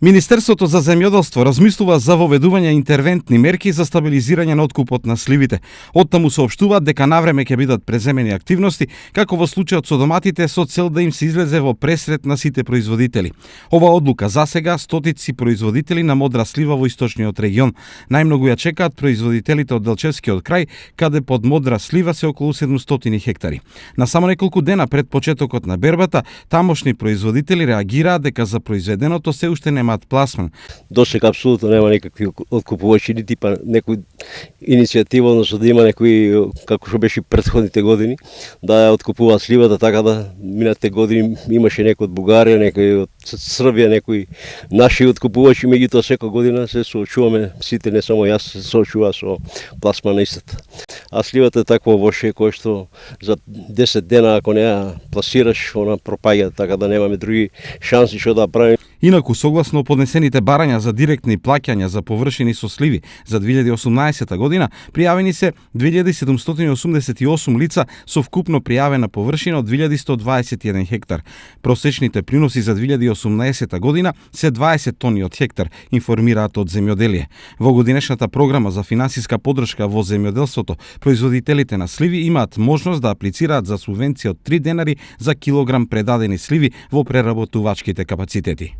Министерството за земјоделство размислува за воведување интервентни мерки за стабилизирање на откупот на сливите. Оттаму соопштуваат дека навреме ќе бидат преземени активности, како во случајот со доматите, со цел да им се излезе во пресрет на сите производители. Ова одлука засега стотици производители на модра слива во источниот регион. Најмногу ја чекаат производителите од Делчевскиот крај, каде под модра слива се околу 700 хектари. На само неколку дена пред почетокот на бербата, тамошни производители реагираат дека за произведеното се уште немаат пласман. Досега апсолутно нема никакви откупувачи, нити па некој иницијатива, односно да има некој, како што беше претходните години, да ја откупуваат сливата, така да минатите години имаше некој од Бугарија, некој од Србија, некои наши откупувачи, меѓутоа секоја година се соочуваме, сите, не само јас, се соочува со пласман на истата. А сливата е такво воше кој што за 10 дена ако не ја пласираш, она пропаѓа, така да немаме други шанси што да правиме. Инаку, согласно поднесените барања за директни плаќања за површини со сливи за 2018 година, пријавени се 2788 лица со вкупно пријавена површина од 2121 хектар. Просечните приноси за 2018 година се 20 тони од хектар, информираат од земјоделие. Во годинешната програма за финансиска поддршка во земјоделството, производителите на сливи имаат можност да аплицираат за субвенција од 3 денари за килограм предадени сливи во преработувачките капацитети.